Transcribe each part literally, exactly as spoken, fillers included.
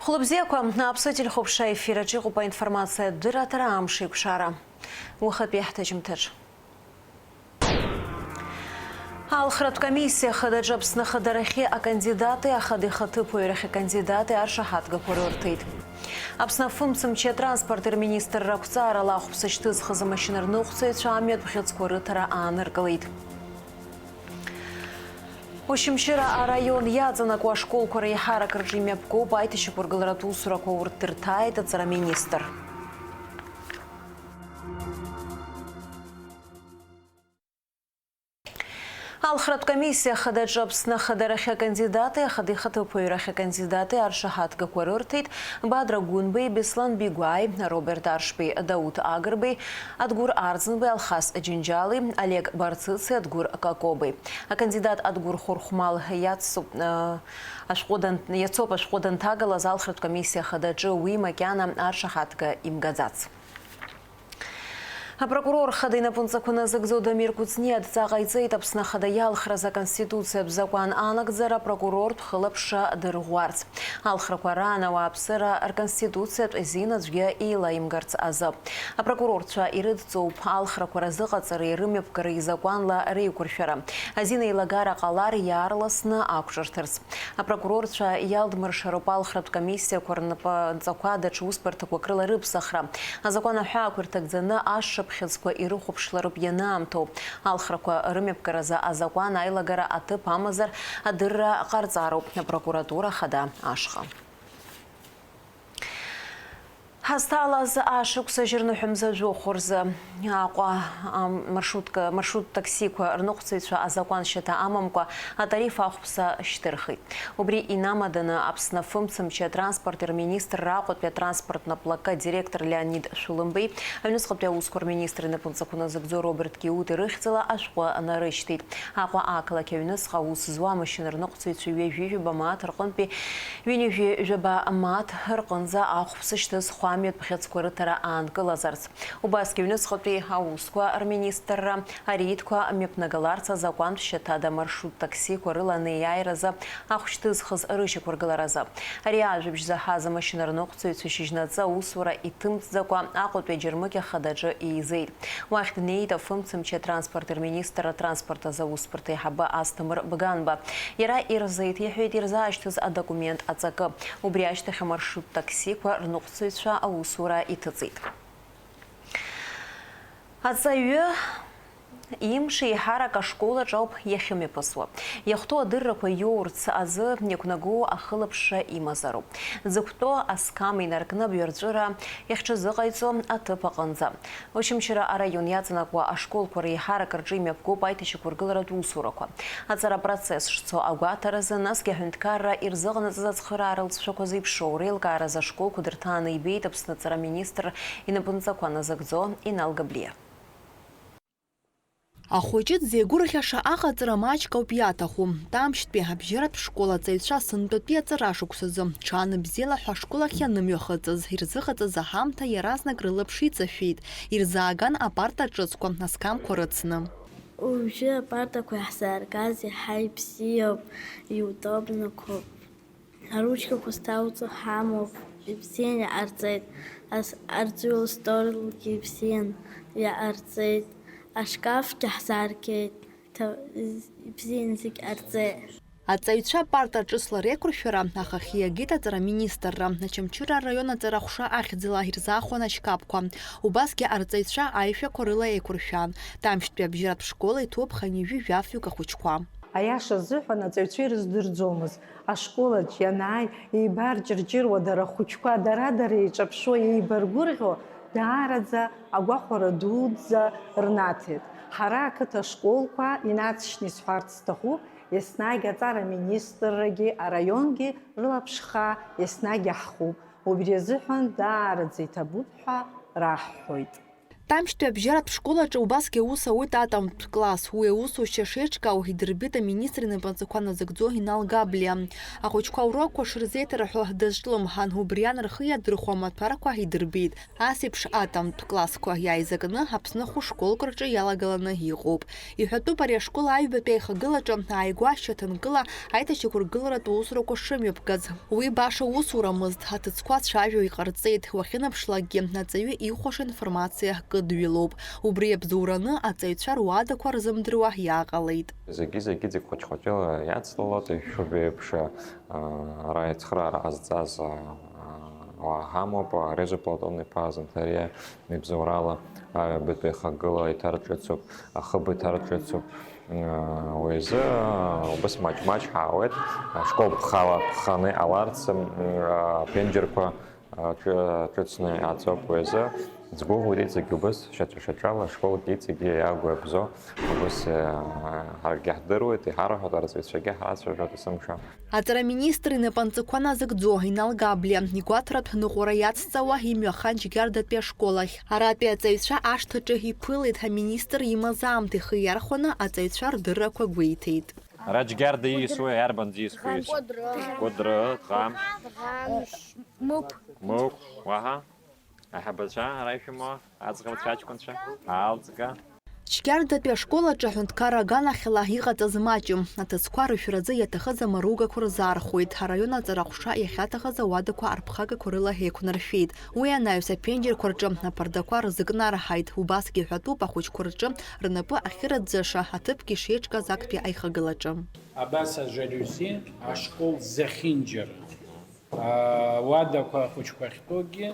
Хәлыбзиақәа, Аԥсны телехәаԥшра ефир аҿы иҟоуп аинформациатә дырраҭара Амш еиқәшара. Уахатәи ҳҭыжьымҭаҿ. Алхратә комиссиа хадаҿы Аԥсны ахадарахьы акандидати ахада ихаҭыԥуаҩрахь акандидати аршаҳаҭгақәа рырҭеит. Аԥсны афымцамчи атранспорти рминистрра ақәҵарала ахәԥса шьҭызхыз амашьынарныҟәцаҩцәа амҩатә бӷьыцқәа рыҭара ааныркылеит. Очамчыра араион иаҵанакуа ашколқәа реиҳарак рҿы имҩаԥгоуп аиҭашьақәыргыларатә усурақәа, урҭ дырҭааит аҵараминистр. Алхратә комиссиа хадаҿы Аԥсны ахадарахьы акандидати ахада ихаҭыԥуаҩрахь акандидати аршаҳаҭгақәа рырҭеит Бадра Гәынбеи, Беслан Бигәааи, Роберт Аршбеи, Дауҭ Агрбеи, Адгәыр Арӡынбеи, Алхас Џьынџьали, Олег Барцыци, Адгәыр Какобеи. Акандидат Адгәыр Хәырхәмал иацуп, э, ашәҟәы дан-, иацоуп ашәҟәы данҭагалаз алхратә комиссиа хадаҿы, уи макьана аршаҳаҭга имгаӡац. Апрокурор хада инапынҵақәа назыгӡо Дамир Кәыҵниа адҵа ҟаиҵеит Аԥсны ахада иалхраз аконституциатә закәан анагӡара апрокурортә хылаԥшра дырӷәӷәарц. Алхрақәа раан ауааԥсыра рконституциатә зин аӡәгьы еилаимгарц азы. Апрокурорцәа ирыдҵоуп алхрақәа разыҟаҵареи рымҩаԥгареи закәанла реиқәыршәара. Азин еилагара ҟалар иаарласны ақәҿырҭырц. Апрокурорцәа иалдмыршароуп алхратә комиссиақәа рнапынҵақәа даҽа усбарҭақәак рыла рыԥсахра. Азакәан аҳәаақәа ирҭагӡаны ашшыԥхьыӡқәа ирыхәаԥшлароуп ианаамҭоу. Алхрақәа рымҩаԥгаразы азакәан аилагара аҭыԥ амазар адырра ҟарҵароуп апрокуратура ахада ашҟа. Ҳазҭалаз ашықәс жьырныҳәа мза жәохә рзы Аҟәа, ам, маршрутка, маршрут таксиқәа рныҟәцаҩцәа азакәан шьаҭа амамкәа атариф ахәԥса шьҭырхит. Убри инамаданы Аԥсны афымцамчи атранспорти рминистрра Аҟәатәи атранспорттә наплакы адиректор Леонид Шәлымбеи, аҩныҵҟатәи аусқәа рминистр инапынҵақәа назыгӡо Роберт Киут ирыхьӡала ашәҟәы нарышьҭит. Аҟәа ақалақь аҩныҵҟа аус зуа амашьына рныҟәцаҩцәа ҩажәи жәаба мааҭ рҟынтәи ҩынҩажәи жәаба мааҭ рҟынӡа ахәԥса шьҭызхуа амҩатә бӷьыцқәа рыҭара аанкылазарц. Убасгьы аҩныҵҟатәи аусқәа рминистрра ареидқәа мҩаԥнагаларц азакәантә шьаҭада маршрут таксиқәа рыла анеиааиразы ахә шьҭызхыз рышьақәыргыларазы. Ари ажәабжь заҳаз амашьына рныҟәцаҩцәа шьыжьнаҵы аусура иҭымҵӡакәа Аҟәатәи аџьармыкьа хадаҿы еизеит. Уахь днеит афымцамчи атранспорти рминистр атранспорт азы аусбарҭа аиҳабы Асҭамыр Бганба. Иара ирзеиҭеиҳәеит ирзаашьҭыз адокумент аҵакы. Убри ашьҭахь амаршрут таксиқәа рныҟәцаҩцәа аусура иҭыҵит. Аҵаҩы имш еиҳарак ашкол аҿы ауп иахьымҩаԥысуа. Иахәҭоу адыррақәа иоурц азы иақәнаго ахылаԥшра имазароуп. Дзықәтәоу асқам инаркны абаҩрҵәыра иахьҽазыҟаиҵо аҭыԥ аҟынӡа. Очамчыра араион иаҵанакуа ашколқәа реиҳарак рҿы имҩаԥгоуп аиҭашьақәыргыларатә усурақәа. Аҵара апроцесс шцо агәаҭаразы, насгьы аҳәынҭқарра ирзыҟанаҵаз ацхыраара лҵшәақәа зеиԥшроу реилкааразы ашколқәа дырҭааны ибеит Аԥсны аҵара министр инапынҵақәа назыгӡо Инал Габлиа. Ахәыҷы дзеигәырӷьаша аҟаҵара маҷк ауп иаҭаху. Тамшьтәи абжьаратә школ аҵаҩцәа сынтәатәи аҵара шықәсазы ҽаанбзиала ҳәа ашкол ахь ианымҩахыҵыз, ирзыҟаҵаз аҳамҭа иаразнак рылаԥш иҵашәеит, ирзааган апарта ҿыцқәа, асқамқәа рыцны. Уажәы апартақәа иаҳзааргаз иаҳа ибзиоуп, иудобнақәоуп. Аручкақәа сҭауҵо ҳамоуп, ибзиан иҟарҵеит. Ас-, арҵаҩы лыстолгьы ибзиан иҟарҵеит, ашкафгьы ҳзааргеит, ҭа-, ибзиан зегь ҟарҵеит. Аҵаҩцәа апарта ҿыцла реиқәыршәара ахахьы иагеит аҵара аминистрра. Очамчыра араион аҵара ҟәша ахьӡала ирзаахәон ашькаԥқәа. Убасгьы арҵаҩцәа аишәақәа рыла еиқәыршәан. Тамшьтәи абжьаратә школ иҭоуп хынҩажәи жәафҩык ахәыҷқәа. Аиаша азыҳәан, аҵаҩцәа ирыздырӡомызт. Ашкол аҿы ианааи, еибарҷырҷыруа дара ахәыҷқәа дара-дара еиҿаԥшуа еибаргәырӷьо, даараӡа агәахәара дуӡӡа рнаҭеит. Ҳара ақыҭа ашколқәа инаҵшьны исҳәарц сҭахуп, еснагь аҵара аминистррагьы араионгьы рылаԥшха еснагь иаҳхуп. Убри азыҳәан даараӡа иҭабуп ҳәа раҳҳәоит. Тамшьтәи абжьаратә школ аҿы убасгьы аус ауеит атәамтә класс. Уи аусушьа шеиҿкаау идырбеит аминистр инапаҵақәа назыгӡо Инал Габлиа. Ахәыҷқәа аурокқәа шырзеиҭарҳәо дазҿлымҳан, убри аан рхы иадырхәо амаҭәарқәа идырбеит. Ас еиԥш атәамтә классқәа иааизакны Аԥсны хәышколк рҿы иалагаланы иҟоуп. Иҳәатәуп ари ашкол аҩбатәи аихагылаҿы ааигәа ашьаҭанкыла аиҭашьақәыргыларатә усурақәа шымҩаԥгаз. Уи баша усурамызт, аҭыӡқәа цәажәо иҟарҵеит, уахьынаԥшлакгьы аҵаҩы ихәаша информациа кыдҩылоуп. Убри абзоураны аҵаҩцәа руадақәа рзымдыруа иааҟалеит. Зегьы-зегьы зегь хәыҷ-хәыҷыла иацлалоит, ишәыб еиԥш, а, ара ицхыраара ҟазҵаз, а, а, уаа ҳамоуп, а, Режа Платон-иԥа Занҭариа ибзоурала аҩбатәи ихагыла иҭарҿыцуп, ахыб иҭарҿыцуп. Уи азы убыс маҷ-маҷ ҳаауеит, ашкол ԥхала ԥханы иҟаларц, аԥенџьырқәа ҿыцны иҟаҵоуп. Уи азы ӡгәыӷуеит, иҵегь убыс шьаҿа-шьаҿала ашколгьы иҵегьы иагу иабзо убыс ҳаргьы ҳдыруеит, иҳарҳәоит, арҵаҩцәагьы ҳрацәажәоит есымша. Аҵара аминистр инапынҵақәа назыгӡо Инал Габлиа игәаҭаратә ныҟәара иацҵауа имҩахан Џьгьардатәи ашкол ахь. Аратәи аҵаҩцәа ашҭаҿы иԥылеит, аминистр имаз аамҭа ихы иархәаны аҵаҩцәа рдыррақәа гәеиҭеит. Ара Џьгьарда ииасуеи, иарбан ӡиасқәа ииасуеи? Кәыдры. Кәыдры, ӷам. Ӷам. Мықә. Мықә, уаҳа? Аиҳабацәа, ара ишәымоу, аӡӷабцәа, аҷкәынцәа, аалҵга. Џьгьардатәи ашкол аҿы аҳәынҭқарра аганахьала иҟаҵаз маҷым. Аҭыӡқәа рышәразы иаҭахыз амаругақәа рзаархәоит, араион аҵараҟәша иахьаҭахыз ауадақәа арԥхагақәа рыла еиқәнаршәеит. Уи анаҩс аԥенџьырқәа рҿы апардақәа рзыкнарҳаит. Убасгьы ҳәатәуп ахәыҷқәа рҿы рнапы ахьырӡәӡәаша аҭыԥгьы шеиҿкааз актәи аихагылаҿы. Абас ажалиузи ашкол зехьынџьара, ауадақәа ахәыҷқәа ахьтәоугьы,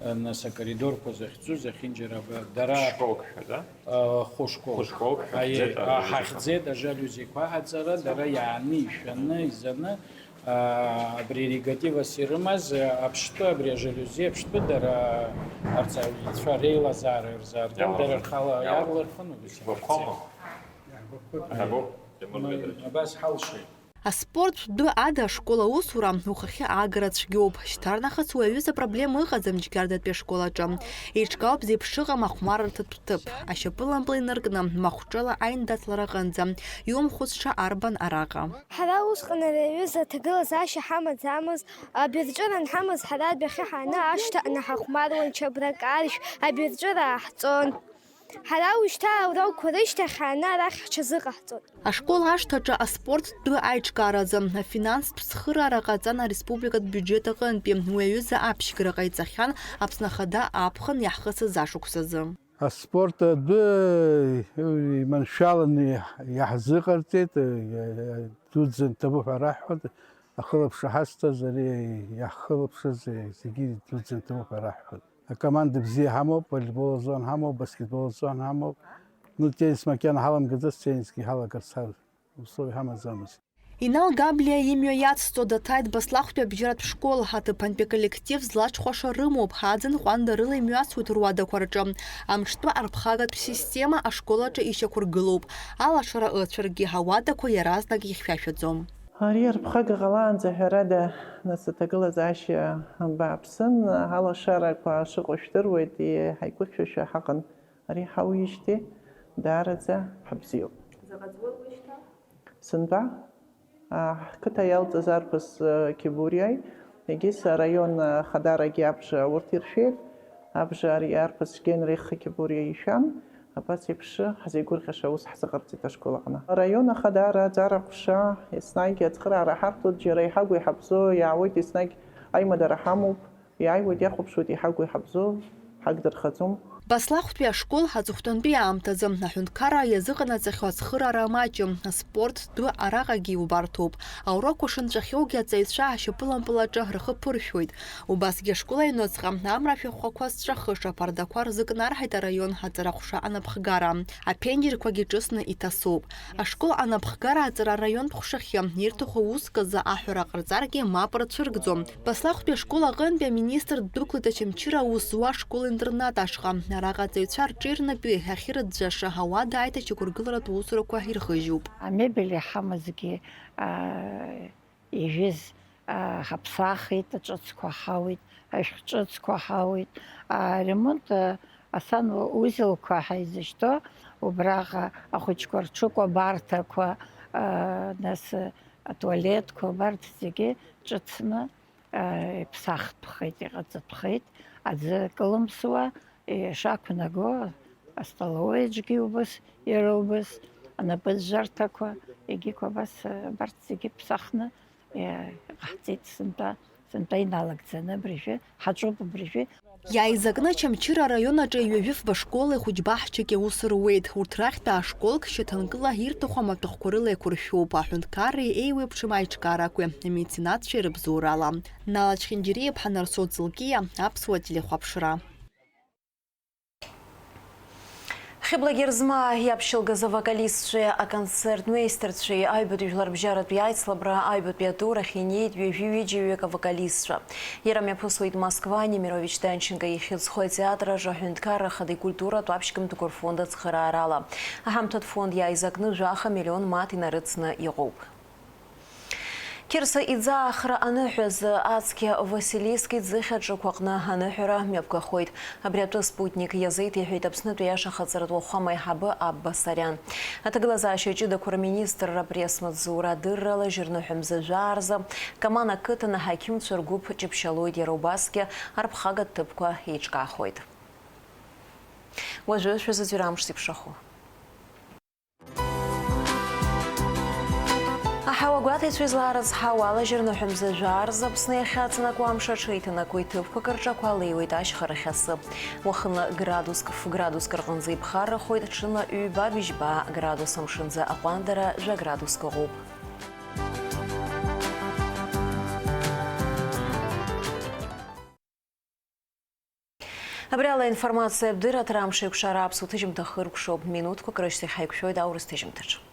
нас акоридорқәа захьӡу зехьынџьара аба-, дара Школк ҳәа, да? А, хәышкол. Хәышколк ҳәа Аиеи, ҳахьӡеит а, ари. Ҳахьӡеит ажалиузиқәа аҳаҵара, дара иааны, ишәаны, изаны, а, абри иригативас ирымаз, а, аԥштәы, абри ажалиузи аԥштәы дара арҵаҩцәа реилазаара ирзааргон, Иаарлырхын. Дара рхала Иаарлырхын. Иаарлырхын, убас Игәаԥхома? Иаҳбахуеит. Иаҳбахуп, Тимур Ветрович. Абас ҳалшеит. Аспорттә дәы ада ашкол аусура ухахьы аагара цәгьоуп. Шьҭарнахыс уи аҩыза проблема ыҟаӡам Џьгьардатәи ашкол аҿы. Еиҿкаауп зеиԥш ыҟам ахәмарырҭатә ҭыԥ. Ашьапылампыл инаркны, махәҿала аиндаҭлара аҟынӡа. Иумхәыцша арбан араҟа? Ҳара усҟан ари аҩыза аҭагылазаашьа ҳамаӡамызт. Абирҵәыра анҳамаз ҳара адәахьы ҳааны ашҭа анаҳахәмаруан, чабрак аршә, абирҵәыра ааҳҵон. Ҳара уажәшьҭа аурокқәа рышьҭахь ҳааны арахь ҳҽазыҟаҳҵоит. Ашкол ашҭаҿы аспорттә дәы аиҿкааразы афинанстә цхыраара ҟаҵан ареспубликатә биуџьет аҟынтәи. Уи аҩыза аԥшьгара ҟаиҵахьан Аԥсны Ахада аԥхын иаҳхысыз ашықәсазы. Аспорт адәы иманшәаланы иаҳзыҟарҵеит, дуӡӡа нҭабуп ҳәа раҳҳәоит, ахылаԥшра ҳазҭаз ари иаҳхылаԥшыз зегьы дуӡӡа нҭабуп ҳәа раҳҳәоит. Акоманда бзиа ҳамоуп, волейбол азон ҳамоуп, баскетбол азон ҳамоуп. Ну, теннис макьана ҳаламгаӡац, теннисгьы ҳалагарц ҳа-, условиа ҳамаӡамызт. Инал Габлиа имҩа иацҵо даҭааит Баслахәтәи абжьаратә школ, аҭыԥантәи аколлектив злаҽхәаша рымоуп, аӡын ҟәанда рыла имҩасуеит руадақәа рҿы. Амҿтәы арԥхагатә система ашкол аҿы ишьақәыргылоуп. Алашара ыцәаргьы ауадақәа иаразнак ихьшәашәаӡом. Ари арԥхага ҟалаанӡа, ҳәарада, нас аҭагылазаашьа бааԥсын, алашарақәа шыҟоу жәдыруеит, ҳаиқәыхьшәашәа ҳаҟан. Ари ҳауижьҭеи даараӡа ҳабзиоуп. Заҟа ҵуеи уажәшьҭа? Сынтәа, а, ҳқыҭа иалҵыз арԥыс, а, Кибуриаи, егьыс араион, а, хадарагьы абжа урҭ иршәеит. Абжа ари арԥыс Генри Хы Кибуриа ишәан, абас еиԥш ҳзеигәырӷьаша аус ҳзыҟарҵеит ашкол аҟны. Араион ахадара аҵара ҟәша, еснагь ацхыраара ҳарҭоит, џьара иҳагу иҳабзоу иаауеит, еснагь аимадара ҳамоуп. Иааиуеит, иахәаԥшуеит, иҳагу иҳабзоу, ҳагдырхаӡом. Баслахәтәи ашкол аҵыхәтәантәи аамҭазы аҳәынҭқарра иазыҟанаҵахьоу ацхыраара маҷым, аспорт дәы араҟагьы иубарҭоуп. Аурокқәа шынҵәахьоугьы аҵаҩцәа ашьапылампыл аҿы рхы ԥыршәоит. Убасгьы ашкол аҩныҵҟа амра ашәахәақәа зҵәахыша аԥардақәа рзыкнарҳаит араион аҵараҟәша анапхгара. Аԥенџьырқәагьы ҿыцны иҭасоуп. Ашкол анапхгара аҵара араионтә ҟәшахьы ирҭаху уск азы аҳәара ҟарҵаргьы мап рцәыргӡом. Баслахәтәи ашкол аҟынтәи аминистр ддәықәлеит Очамчыра аус зуа ашкол-интернат ашҟа. Араҟа аҵаҩцәа рҿи рнапи ахьырӡәӡәаша ауада аиҭашьақәыргыларатә усурақәа ирхыжьуп. Амебель иҳамазгьы, аа, ижәыз, аа, ҳаԥсахит, аҿыцқәа ҳауит, ашәҟәҿыцқәа ҳауит, аремонт, аа, Асанузелқәа ҳаизышьҭоу, убраҟа ахәыҷқәа рҽыкәабарҭақәа, аа, нас, атуалетқәа, убарҭ зегьы ҿыцны, аа, иԥсахтәхеит, иҟаҵатәхеит, аӡы кылымсуа, ишақәнаго, астоловаиаҿгьы убыс, иара убыс, анапыҵжәарҭақәа, егьиқәа абас, абарҭ зегьы ԥсахны, иҟаҳҵеит сынтәа, сынтәа иналагӡаны абыржәы, ҳаҿуп абыржәы. Иааизакны Очамчыра араион аҿы ҩажәи фба школи хәыҷбаҳчаки аус руеит. Урҭ рахьтә аа школк шьаҭанкыла ирҭаху амаҭәахәқәа рыла еиқәыршәоуп, аҳәынҭқарреи еиуеиԥшым аиҿкаарақәеи, амеценатцәеи рыбзоурала. Нала Чхинџьариа-иԥҳа Нарсоу Ҵлкиа, Аԥсуа телехәаԥшра. Хьыбла Герзмаа иаԥшьылгаз авокалистцәеи аконцертмеистерцәеи аҩбатәи жәларбжьаратәи аицлабра аҩбатәи атурахь инеит ҩажәи ҩыџьаҩык авокалистцәа. Иара мҩаԥысуеит Москва, Немирович Данченко ихьыӡхо атеатр аҿы аҳәынҭқарра ахада икультуратә аԥшьгамҭақәа рфонд ацхыраарала. Аҳамҭатә фонд иааизакны жәаха миллион мааҭ инарыцны иҟоуп. Қьырса иӡаахра аныҳәазы ацқьа Василиск иӡыхь аҿықәаҟны аныҳәара мҩаԥгахоит. Абри атәы Спутник иазеиҭеиҳәеит Аԥснытәи аиашахаҵаратә уахәама аиҳабы Абба Сариан. Аҭагылазаашьа ҷыдақәа рминистрра апресс-маҵзура адырра алажьырныҳәа мза жәаа рзы Каман ақыҭан аҳақьымцәа ргәыԥ ҷаԥшьалоит, иара убасгьы арԥхагатә ҭыԥқәа еиҿкаахоит. Уажәы шәазыӡырҩра амш зеиԥшрахо. Аҳауа гәаҭеицәа излаарыцҳау алажьырныҳәа мза жәаа рзы Аԥсны иахьаҵанакуа амш аҽеиҭанакуеит, ҭыԥқәак рҿы ақәа леиуеит ашьхарахь асы. Уахынла градуск, ф-градуск рҟынӡа иԥхаррахоит, ҽынла ҩба-быжьба градус амшынӡа аҟәандара жәа-градуск ыҟоуп. Абри ала аинформациатә дырраҭара амш еиқәшара аԥсуа ҭыжьымҭа хыркәшоуп. Минуҭқәак рышьҭахь ҳаиқәшәоит аурыс ҭыжьымҭаҿы.